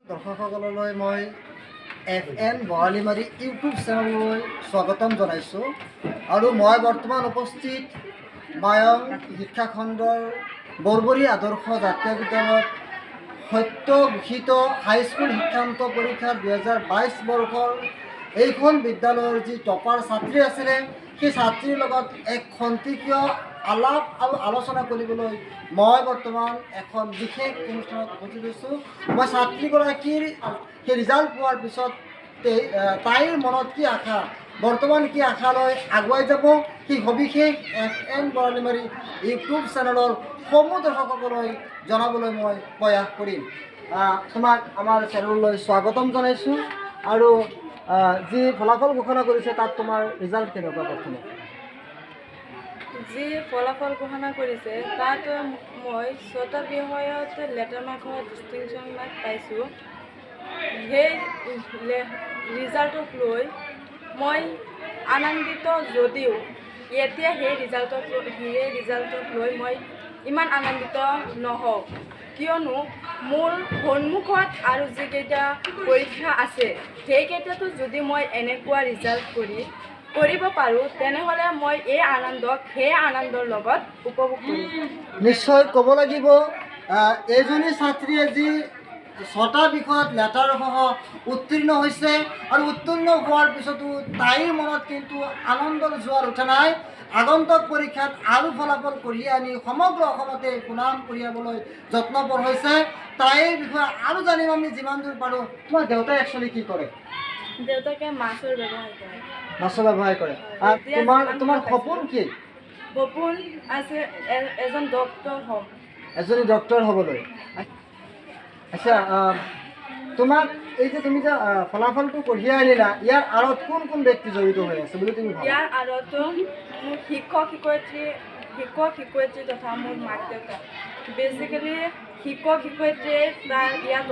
দৰ্শকসকললৈ মই F N Boralimari YouTube চেনেললৈ স্বাগতম জনাইছোঁ আৰু মই বৰ্তমান উপস্থিত মায়ং শিক্ষাখণ্ডৰ বৰবৰী আদৰ্শ জাতীয় বিদ্যালয়ত সদ্য ঘোষিত হাইস্কুল শিক্ষান্ত পৰীক্ষা 2022 বৰ্ষৰ এইখন বিদ্যালয়ৰ যি টপাৰ ছাত্ৰী আছিলে, সেই ছাত্ৰীৰ লগত এক খন্তেকীয় আলাপ আৰু আলোচনা কৰিবলৈ মই বৰ্তমান এখন বিশেষ অনুষ্ঠানত উপস্থিত হৈছোঁ। মই ছাত্ৰীগৰাকীৰ সেই ৰিজাল্ট পোৱাৰ পিছত তাইৰ মনত কি আশা, বৰ্তমান কি আশা লৈ আগুৱাই যাব, সেই সবিশেষ এফ এন বৰালিমাৰী ইউটিউব চেনেলৰ সমূহ দৰ্শকসকলৈ জনাবলৈ মই প্ৰয়াস কৰিম। তোমাক আমাৰ চেনেললৈ স্বাগতম জনাইছোঁ আৰু যি ফলাফল ঘোষণা কৰিছে, তাত তোমাৰ ৰিজাল্ট কেনেকুৱা প্ৰথমে? যি ফলাফল ঘোষণা কৰিছে, তাত মই ছটা বিষয়ত লেটাৰ মাৰ্কত ডিষ্টিংশ্যন মাৰ্ক পাইছোঁ। সেই ৰিজাল্টক লৈ মই আনন্দিত যদিও এতিয়া সেই ৰিজাল্টক লৈ মই ইমান আনন্দিত নহওঁ, কিয়নো মোৰ সন্মুখত আৰু যিকেইটা পৰীক্ষা আছে, সেইকেইটাতো যদি মই এনেকুৱা ৰিজাল্ট কৰিব পাৰোঁ, তেনেহ'লে মই এই আনন্দক সেই আনন্দৰ লগত উপভোগ কৰিম। নিশ্চয় ক'ব লাগিব, এইজনী ছাত্ৰীয়ে যি ছটা বিষয়ত লেটাৰসহ উত্তীৰ্ণ হৈছে আৰু উত্তীৰ্ণ হোৱাৰ পিছতো তাইৰ মনত কিন্তু আনন্দৰ জোৱাৰ উঠা নাই। আগন্তুক পৰীক্ষাত আৰু ফলাফল কঢ়িয়াই আনি সমগ্ৰ অসমতে সুনাম কঢ়িয়াবলৈ যত্নপৰ হৈছে। তাইৰ বিষয়ে আৰু জানিম আমি যিমান দূৰ পাৰোঁ। তোমাৰ দেউতাই একচুৱেলি কি কৰে? দেউতাকে মাছৰ ব্যৱসায় কৰে। মাছৰ ব্যৱসায় কৰে। আৰু এতিয়া তোমাৰ যিমান তোমাৰ দূৰ সপোন কি? সপোন আছে এজন ডক্টৰ হ'ম। এজনী ডক্টৰ হ'বলৈ। আচ্ছা, তোমাক এই যে তুমি যে ফলাফলটো কঢ়িয়াই আনিলা, ইয়াৰ আঁৰত কোন কোন ব্যক্তি জড়িত হৈ আছে বুলি তুমি ভাবা? ইয়াৰ আঁৰতো মোৰ শিক্ষক শিক্ষয়িত্ৰী তথা মোৰ মাক দেউতাক। বেচিকেলি শিক্ষক শিক্ষয়িত্ৰীয়ে তাৰ ইয়াত